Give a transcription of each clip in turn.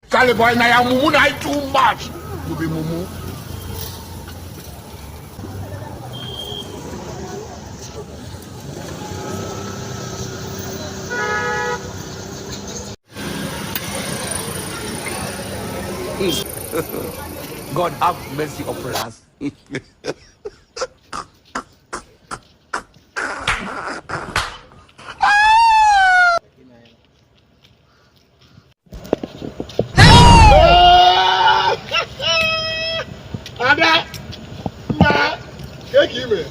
Charlie boy, na your mumu na too much. You be mumu. God have mercy upon us. Ada, nna, ka ị mere?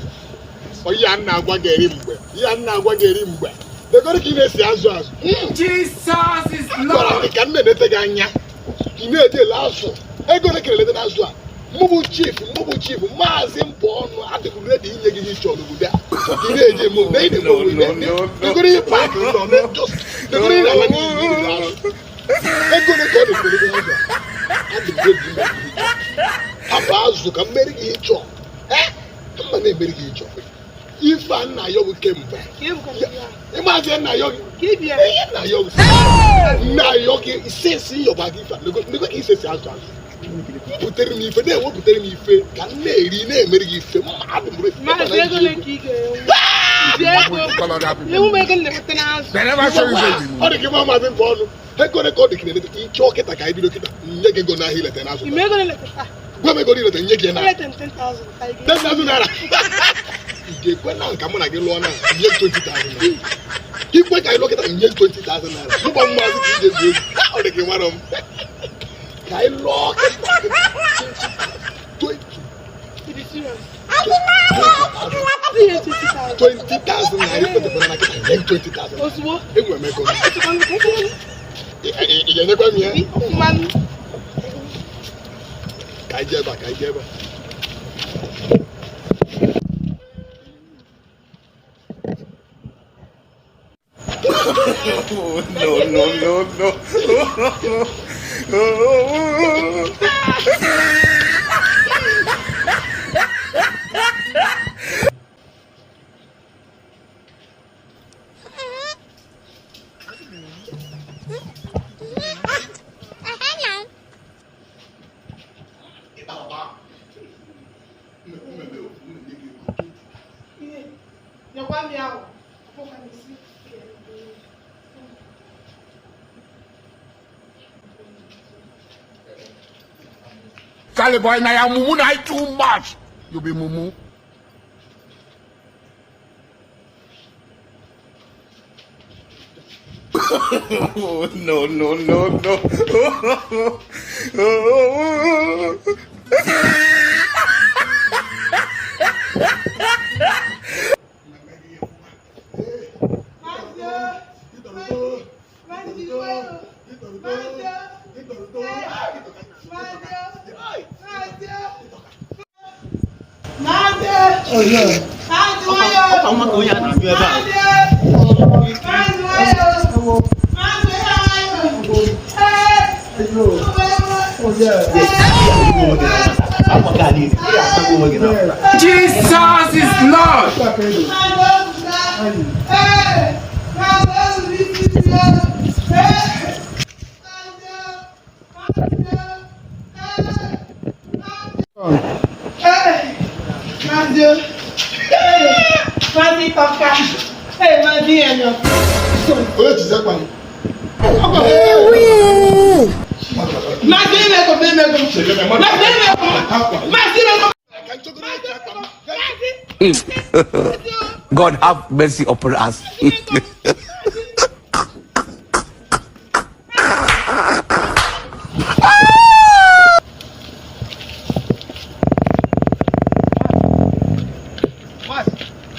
Ihe a na-agwa gị eri mgbe, ihe a na-agwa gị eri mgbe. Degoro ka ị na-esi azụ azụ. Jesus is Gwara Lord. gị ka m na-enete gị anya, ka ị na-eji ele azụ. Ego ole ka na-elete n'azụ a? Mụ bụ chief, mụ bụ chief, maazị mbụ ọnụ adịghị ready inye gị ihe ị chọrọ n'obodo a. Ka ị na-eji eme omume, ị na-eme omume, degoro ihe paakị nọ, just degoro ihe ala n'ihi na azụ. Ego ole ka ọ na-elete n'azụ a? Adịghị ready inye gị ihe ị chọrọ. Hapụ azụ ka m mere gị ihe ị chọrọ. Eh? Mma na-emere gị ihe ị chọrọ. Ife a nna ya bụ kemgbe. Ịmazi nna ya gị. Ihe nna ya gị. Nna ya gị isesi yọba gị ife a. Nego ka isesi azụ azụ. Butere m ife, na-ewepụtere m ife ka m na-eri na-emere gị ife. Mma adị m ready. Maazị ego ole ka ị ga-enwe? Ji ego. Ewu m ego m na-enweta n'azụ. They never show you say Ọ dị gị mma maazị mbụ ọnụ. Ego ole ka ọ dị ka na-eleta ka ị chọọ kịta ka anyị bido kịta. Nye gị ego n'ahịa ileta n'azụ. Ime ego na-eleta taa. Gwa m ego ileta nye gị na. Eleta m 10,000 ka ị ga-enwe. 10,000 naira. Ị ga-ekwe na nka mụ na gị lụọ na nye 20,000 naira. Ikwe ka anyị lụọ kịta nye 20,000 naira. Mụgba mmaazị ka ị ga-egwu egwu. Ọ dị gị nwara m. Ka anyị lụọ kịta 20 Ị dị serious? Ihe 20,000. 20,000 naira ikwetekwara na kịta nye 20,000. Ozugbo. Enwere m ego. Echekwa m ka ị Ị ga-enyekwa m ya? Ọfụma m. Ka anyị jee ebe a, ka anyị jee ebe a. No, no, no, no. Ihe. Nyekwa m ya ahụ. Ọfụkwa m isi. Charlie boy, na your mumu na too much. You be mumu. No, no, no, no. Maazị o. Maazị iwe o. Maazị o. Maazị o. Maazị o. Maazị o. Maazị nwayọ. Maazị o. Maazị nwayọ. Maazị nwayọ. Ee. Jesus is Lord. Onye jizekwa gị? God have mercy upon us.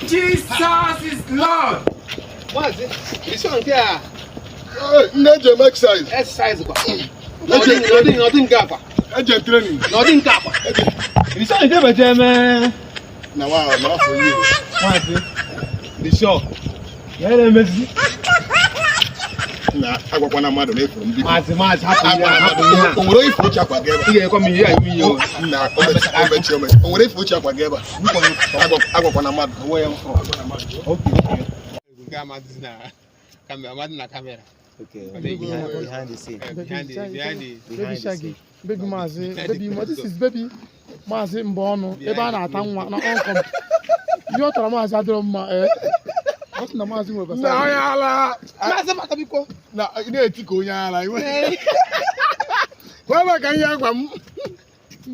Jesus is Lord. Maazị, isi nke a Nne eji eme exercise. exercise kwa. N'ọdị nke akwa. Eji em training. N'ọdị nke akwa. Isi nke ebeje eme. Na wa na afọ ihe. Maazị, dị sure. Ya na-emezi. Na agwakwana mmadụ na efuru m biko. Maazị, maazị, hapụ ihe a, Agwara hapụ ihe a. mmadụ. O nwere ife uche akwa gị ebe Ị ga-enyekwa m ihe a ime ihe o. a? Nna, o mechi, o mechi, o mechi. O nwere ife uche akwa gị ebe a? Agwakwana mmadụ. Onwe ya m fụrụ. Okay, okay. Nke a amadịzi na kamera, amadị na kamera. Okay, Baby, behind the scene. Baby, Behind the behind the baby Behind the Shaggy, scene. baby Maazị, baby ma this is baby Maazị Mbọnụ ebe a na-ata nwa na ọnkọm. Ihe ọ tara Maazị adịrọ mma ee. Ọ sị na Maazị nwere Na onye ala. Maazị Matabiko. Na ị na-eti ka onye ala iwe. Kwaba ka ihe agwa m.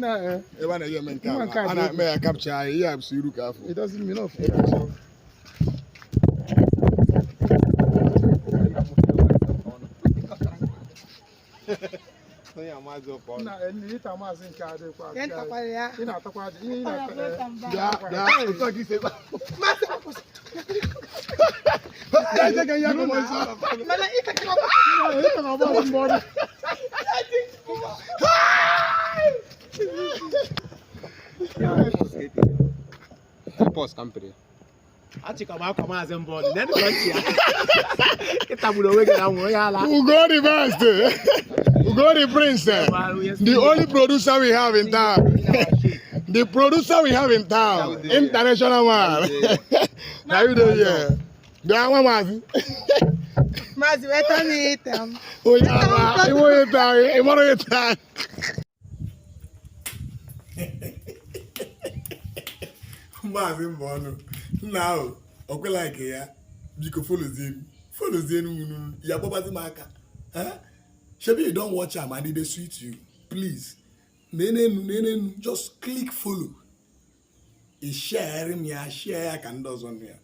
Na ee. Ebe a na-eji eme nke Nwa nke a a, a dị na-eme ya kapcha anyị, ihe a bụ iru ka afọ. It doesn't mean off. Onye amazi ụkọ ọnụ. Na ee, ịta Maazị nke adịkwa. Ya ntakwara ya. Ị na-atakwa ajị. Ihe ị na-ata ee. Bịa, bịa, otu a ka isi ebe. Bịa, ije ka ihe agwa m ọsọ. Mana ịtakịrị ọkụ. Na ee, ịta na Maazị Mbọnụ. Pause ka m pere. Achịkwa m akwa Maazị Mbọnụ na ndị ntị ya. Ịtagburu onwe gị na nwa onye ala. Ugo the best. Ugo the prince. The only producer we have in town. The producer we have in town. International man. Na you dey here. Bịa nwa maazị. Maazị weta m ịta m. Onye ala, iwe onye taa, ị mara onye taa. Maazị Mbọnụ, nna ahụ, ọ kwela nke ya, biko folozie m, folozie m unu, ya gbabazi m aka. Eh? Shebi you don watch am and e dey sweet you, please. Nenenu, nenenu, just click follow. Ị share m ya, share ya ka ndị ọzọ nụ ya.